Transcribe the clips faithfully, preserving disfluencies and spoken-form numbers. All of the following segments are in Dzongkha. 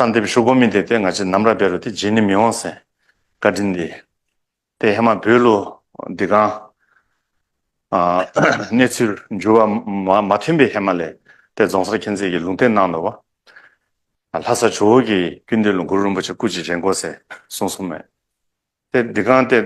གསོལ་འདེབས་ཞུ་དགོ་མི་འདི་ཏེ་ང་བཅས་ནམ་ར་འབད་རུང་ཏེ་བརྗེད་ནི་མི་འོང་ཟེར་བཀའ་དྲིན་འདི། ཏེ་ཧེ་མ་བོད་ལུ་འདི་གང་ཨ་གནས་ཚུལ་འགྱུར་བ་མ་མ་ཐོན་པའི་ཧེ་མ་ལས་ཏེ་རྫོང་སར་མཁྱེན་བརྩེ་གིས་ལུང་བསྟན་གནང་ནུག་པ། ལྷ་ས་ཇོ་བོ་གི་སྐུ་མདུན་ལུ་གུ་རུ་རིན་པོ་ཆེ་སྐུ་ཅིག་བཞེངས་དགོ་ཟེར་གསུངས་གསུངསམ་མས། ཏེ་འདི་གང་ཏེ་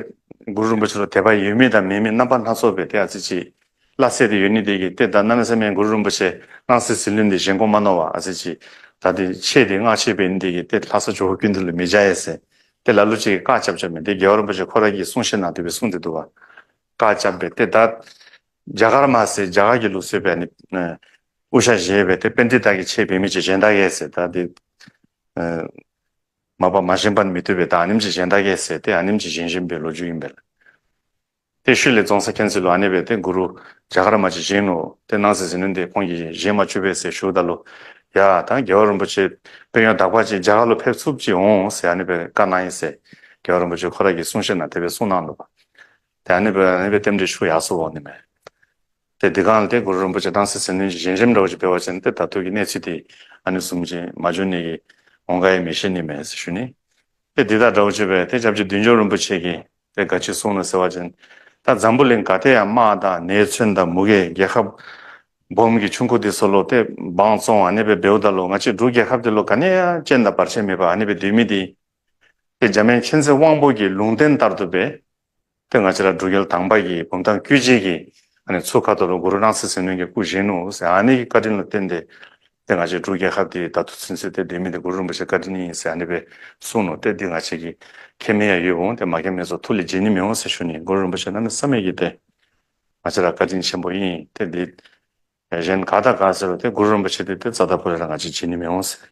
གུ་རུ་རིན་པོ་ཆེ་ལུ་དད་པ་ཡོད་མི་དང་མེད་མི་རྣམ་པ་སྣ་ཚོགས་སྦེ་ཏེ་ཨ་ཙི་ཅིག་སླ་བསྲེ་སྟེ་ཡོད་ནི་དེ་གིས་ཏེ་ད་གནམ་མེད་ས་མེད་གུ་རུ་རིན་པོ་ཆེ་སྣང་སྲིད་ཟིལ་གནོན་འདི་བཞེངས་དགོ་མ་མནོ་བར་ཨ་ཙི་ཅིག་ད་འདི་ཆེ་སྟེ་སྔགས་ཆེ་སྦེ་ཨིན་ནི་དེ་གིས་ཏེ་ལྷ་ས་ཇོ་བོ་སྐུ་མདུན་ལུ་མི་བཞེངས་ཡ་ཟེར་ཏེ་ལ་ལུ་ཅིག་གིས་བཀག་རྐྱབ་རྐྱབ་མི་འདི་རྒྱལ་བ་རིན་པོ་ཆེ་ཁོ་ར་གི་གསུང་བཤད་ནང་དེ་སྦེ་གསུངས་ཏེ་འདུག་པ། བཀག་རྐྱབ་སྦེ་ཏེ་ད་རྒྱ་གར་མ་ཟེར་རྒྱ་གར་གྱི་ལུགས་སྲོལ་སྦེ་ཨ་ནི་ཨ་དབུ་ཞྭ་བཞེས་སྦེ་ཏེ་པཎྜི་ཏ་གི་ཆས་འབད་མི་ཅིག་བཞེངས་ད་གེ་ཟེར་ད་འདི་ཨ་མ་པ་མ་བཞེངས་པ་ནི་མི་བཏུབ་པས། ད་ཨ་ནེམ་ཅིག་བཞེངས་ད་གེ་ཟེར་ཏེ་ཨ་ནེམ་ཅིག་བཞེངས་བཞེངསམ་སྦེ་ལོ་རྒྱུས་ཨིན་པས་ལགས། ཏེ་ཤུལ་ལས་རྫོང་སར་མཁྱེན་བརྩེ་ལུ་ཨ་ནི་སྦེ་ཏེ་གུ་རུ་རྒྱ་གར་མ་ཅིག་བཞེངས་ནུག། ཏེ་སྣང་སྲིད་ཟིལ་གནོན་འདི་ཁོང་གིས་བཞེངས་མ་བཅུག་པས་ཟེར་ཞུཝ་ད་ལུ་ཡ་ད་རྒྱལ་བ་རིན་པོ་ཆེ་དཔལ་ཡོན་དག་པ་ཅིག་རྒྱ་གར་ལུ་ཕེབས་ཚུགསཔ་ཅིག་འོང་ཟེར་ཨ་ནི་སྦེ་བཀའ་གནང་ཡི་ཟེར་རྒྱལ་བ་རིན་པོ་ཆེ་ཁོ་ར་གི་གསུང་བཤད་ནང་དེ་སྦེ་གསུངས་གནང་ནུག་པ། ཏེ་ཨ་ནི་སྦེ་ཨ་ནི་སྦེ་རྟེན་འབྲེལ་ཞུ་ཡར་སོ་འོང་ནི་མས། ཏེ་འདི་གང་ལས་ཏེ་གུ་རུ་རིན་པོ་ཆེ་སྣང་སྲིད་ཟིལ་གནོན་བཞེངས་བཞེངསམ་འདྲཝ་ཅིག་འབད་བ་ཅིན་ཏེ་ད་ལྟོ་གི་གནས་ཚུལ་འདི་ཨ་ནི་བཟུམ་ཅིག་མ་འབྱུང་ནི་གི་འོང་ག་ཡང་མི་ཤེས་ནི་མས་ཟེར་ཞུ་ནི། ཏེ་འདི་དང་འདྲཝ་ཅིག་སྦེ་ཏེ་སྐྱབས་རྗེ་བདུད་འཇོམས་རིན་པོ་ཆེ་གིས་ཏེ་ག་ཅི་གསུངས་ནུག་ཟེར་བ་ཅིན་ད་འཛམ་བུ་གླིང་ག་ཏེ་ཡང་དམག་དང་ནད་མཚོན་དང་མུ་གེ་རྒྱལ་ཁབ་སྦོམ་གྱི་ཆུང་ཀུ་འདི་ཚུ་ལུ་ཏེ་དབང་བཙོང་ཨ་ནི་སྦེ་འབདཝ་ད་ལུ་ང་བཅས་འབྲུག་རྒྱལ་ཁབ་འདི་ལུ་ག་ནི་ཡང་རྐྱེན་དང་བར་ཆད་མེད་པར་ཨ་ནི་སྦེ་སྡོད་མི་འདི་ཏེ་འཇམ་དབྱངས་མཁྱེན་བརྩེ་དབང་པོ་གི་ལུང་བསྟན་ལྟར་དུ་སྦེ་ཏེ་ང་བཅས་ར་འབྲུག་རྒྱལ་དང་པ་གི་བུམ་ཐང་སྐུ་རྗེས་ཀྱི་ཨ་ནི་ཚུ་ཁ་ཐུག་ལུ་གུ་རུ་སྣང་སྲིད་ཟིལ་གནོན་གྱི་སྐུ་བཞེངས་ནུག་ཟེར་ཨ་ནི་གི་བཀའ་དྲིན་ལུ་བརྟེན་ཏེ་ཏེ་ང་བཅས་འབྲུག་རྒྱལ་ཁབ་འདི་ད་ལྟོ་ཚུན་ཚོད་ཏེ་སྡོད་མི་འདི་གུ་རུ་རིན་པོ་ཆེ་བཀའ་དྲིན་ཨིན་ཟེར་ཨ་ནི་སྦེ་གསུངས་ནུག། ཏེ་འདི་ང་བཅས་ཀྱིས་མཁྱེན་མི་ཡང་ཡོདཔ་འོང་། ཏེ་མ་མཁྱེན་མི་ཚུ་ཐུགས་ལས་བརྗེད་ནི་མི་འོང་ཟེར་ཞུ་ནི། གུ་རུ་རིན་པོ་ཆེ་གནམ་མེད་ས་མེད་ཀྱི་ཏེ་ང་བཅས་ར་བཀའ་དྲིན་ཆེན་པོ་ཨིན། ཏེ་འདི་གཞན་ག་དང་ག་ཟེར་རུང་ཏེ་གུ་རུ་རིན་པོ་ཆེ་འདི་ཏེ་རྩ་དང་པོ་ལས་ར་ང་བཅས་བརྗེད་ནི་མི་འོང་ཟེར།